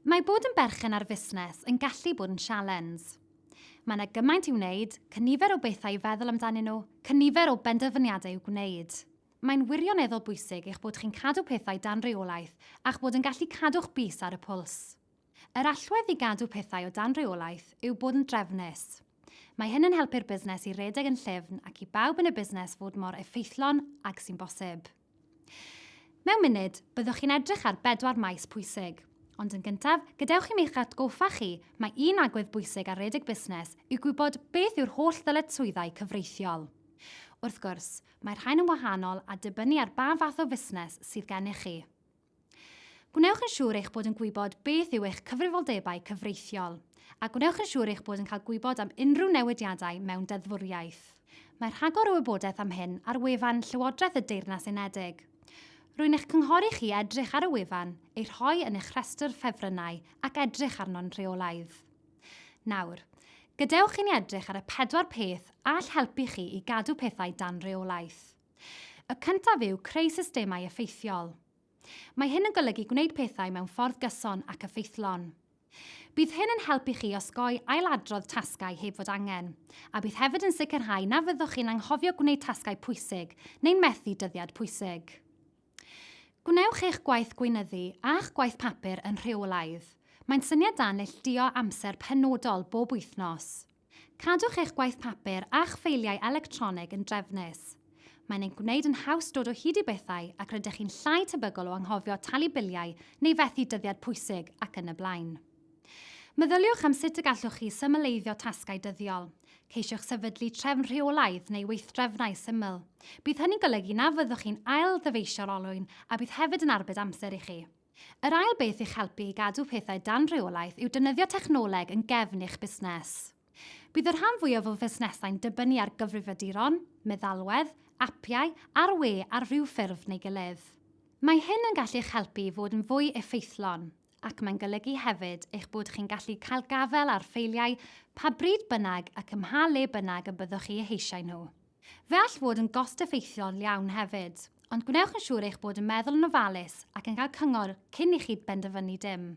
Mae bod yn berchen ar fusnes yn gallu bod yn sialens. Mae yna gymaint i'w wneud, cynifer o bethau i feddwl amdanyn nhw, cynifer o benderfyniadau i'w gwneud. Mae'n wirioneddol bwysig eich bod chi'n cadw pethau dan reolaeth a'ch bod yn gallu cadw'ch bys ar y pwls. Yr allwedd i gadw pethau o dan reolaeth yw bod yn drefnus. Mae hyn yn helpu'r busnes i redeg yn llyfn ac i bawb yn y busnes fod mor effeithlon ag sy'n bosib. Mewn munud, byddwch chi'n edrych ar bedwar maes pwysig. Ond yn gyntaf, gadewch i mi eich atgoffa chi mai un agwedd bwysig ar redeg busnes yw gwybod beth yw'r holl ddyletswyddau cyfreithiol. Wrth gwrs, mae'r rhain yn wahanol a dibynnu ar ba fath o fusnes sydd gennych chi. Gwnewch yn siŵr eich bod yn gwybod beth yw eich cyfrifoldebau cyfreithiol, a gwnewch yn siŵr eich bod yn cael gwybod am unrhyw newidiadau mewn deddfwriaeth. Mae rhagor o wybodaeth am hyn ar wefan Llywodraeth y Deyrnas Unedig. Rwy'n eich cynghori chi edrych ar y wefan, ei rhoi yn eich rhestr ffefrynnau ac edrych arno'n rheolaidd. Nawr, gadewch i ni edrych ar y pedwar peth all helpu chi i gadw pethau dan reolaeth. Y cyntaf yw creu systemau effeithiol. Mae hyn yn golygu gwneud pethau mewn ffordd gyson ac effeithlon. Bydd hyn yn helpu chi osgoi ailadrodd tasgau heb fod angen, a bydd hefyd yn sicrhau na fyddwch chi'n anghofio gwneud tasgau pwysig neu'n methu dyddiad pwysig. Gwnewch eich gwaith gweinyddu a'ch gwaith papur yn rheolaidd. Mae'n syniad da neilltuo amser penodol bob wythnos. Cadwch eich gwaith papur a'ch ffeiliau electronig yn drefnus. Mae'n ei gwneud yn haws dod o hyd i bethau ac rydych chi'n llai tebygol o anghofio talu biliau neu fethu dyddiad pwysig ac yn y blaen. Meddyliwch am sut y gallwch chi symleiddio tasgau dyddiol. Ceisiwch sefydlu trefn rheolaidd neu weithdrefnau syml. Bydd hynny'n golygu na fyddwch chi'n ail-ddyfeisio'r olwyn a bydd hefyd yn arbed amser i chi. Yr ail beth i'ch helpu i gadw pethau dan reolaeth yw defnyddio technoleg yn gefn i'ch busnes. Bydd y rhan fwyaf o fusnesau'n dibynnu ar gyfrifiaduron, meddalwedd, apiau a'r we ar ryw ffurf neu gilydd. Mae hyn yn gallu eich helpu i fod yn fwy effeithlon, ac mae'n golygu hefyd eich bod chi'n gallu cael gafael ar ffeiliau pa bryd bynnag ac ym mha le bynnag y byddwch chi eu heisiau nhw. Fe all fod yn gost-effeithiol iawn hefyd, ond gwnewch yn siŵr eich bod yn meddwl yn ofalus ac yn cael cyngor cyn i chi benderfynu dim.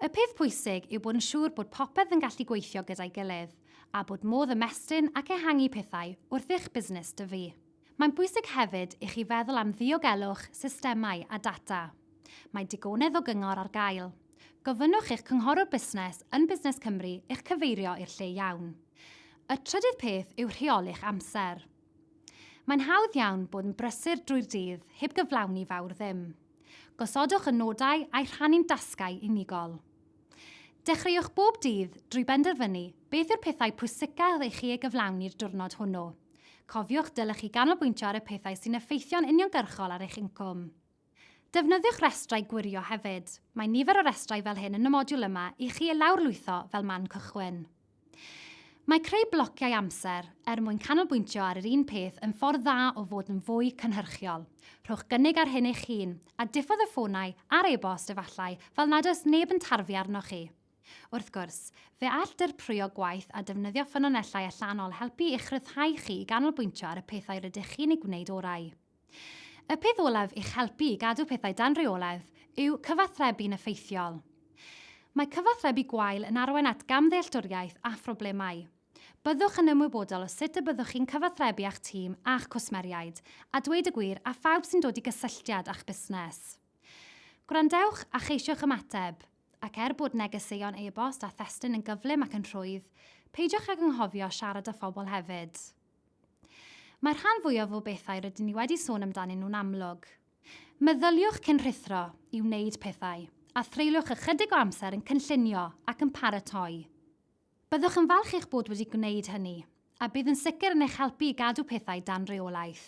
Y peth pwysig yw bod yn siŵr bod popeth yn gallu gweithio gyda'i gilydd, a bod modd ymestyn ac ehangu pethau wrth i'ch busnes dyfu. Mae'n bwysig hefyd i chi feddwl am ddiogelwch systemau a data. Mae digonedd o gyngor ar gael. Gofynnwch i'ch cynghorwr busnes yn Busnes Cymru eich cyfeirio i'r lle iawn. Y trydydd peth yw rheoli'ch amser. Mae'n hawdd iawn bod yn brysur drwy'r dydd heb gyflawni fawr ddim. Gosodwch y nodau a'u rhannu'n dasgau unigol. Dechreuwch bob dydd drwy benderfynu beth yw'r pethau pwysicaf i chi ei gyflawni'r diwrnod hwnnw. Cofiwch, dylech chi ganolbwyntio ar y pethau sy'n effeithio'n uniongyrchol ar eich incwm. Defnyddiwch restrau gwirio hefyd. Mae nifer o restrau fel hyn yn y modiwl yma i chi eu lawrlwytho fel man cychwyn. Mae creu blociau amser er mwyn canolbwyntio ar yr un peth yn ffordd dda o fod yn fwy cynhyrchiol. Rhowch gynnig ar hyn eich hun, a diffodd y ffonau a'r e-bost efallai fel nad oes neb yn tarfu arnoch chi. Wrth gwrs, fe all dirprwyo gwaith a defnyddio ffynonellau allanol helpu i'ch rhyddhau chi i ganolbwyntio ar y pethau rydych chi'n eu gwneud orau. Y peth olaf i'ch helpu i gadw pethau dan reolaeth yw cyfathrebu'n effeithiol. Mae cyfathrebu gwael yn arwain at gamddealltwriaeth a phroblemau. Byddwch yn ymwybodol o sut y byddwch chi'n cyfathrebu â'ch tîm a'ch cwsmeriaid, a dweud y gwir, â phawb sy'n dod i gysylltiad â'ch busnes. Gwrandewch a cheisiwch ymateb, ac er bod negeseuon e-bost a thestun yn gyflym ac yn rhwydd, peidiwch ag anghofio siarad â phobl hefyd. Mae'r rhan fwyaf o bethau rydyn ni wedi sôn amdanyn nhw'n amlwg. Meddyliwch cyn rhuthro i wneud pethau, a threuliwch ychydig o amser yn cynllunio ac yn paratoi. Byddwch yn falch eich bod wedi gwneud hynny, a bydd yn sicr yn eich helpu i gadw pethau dan reolaeth.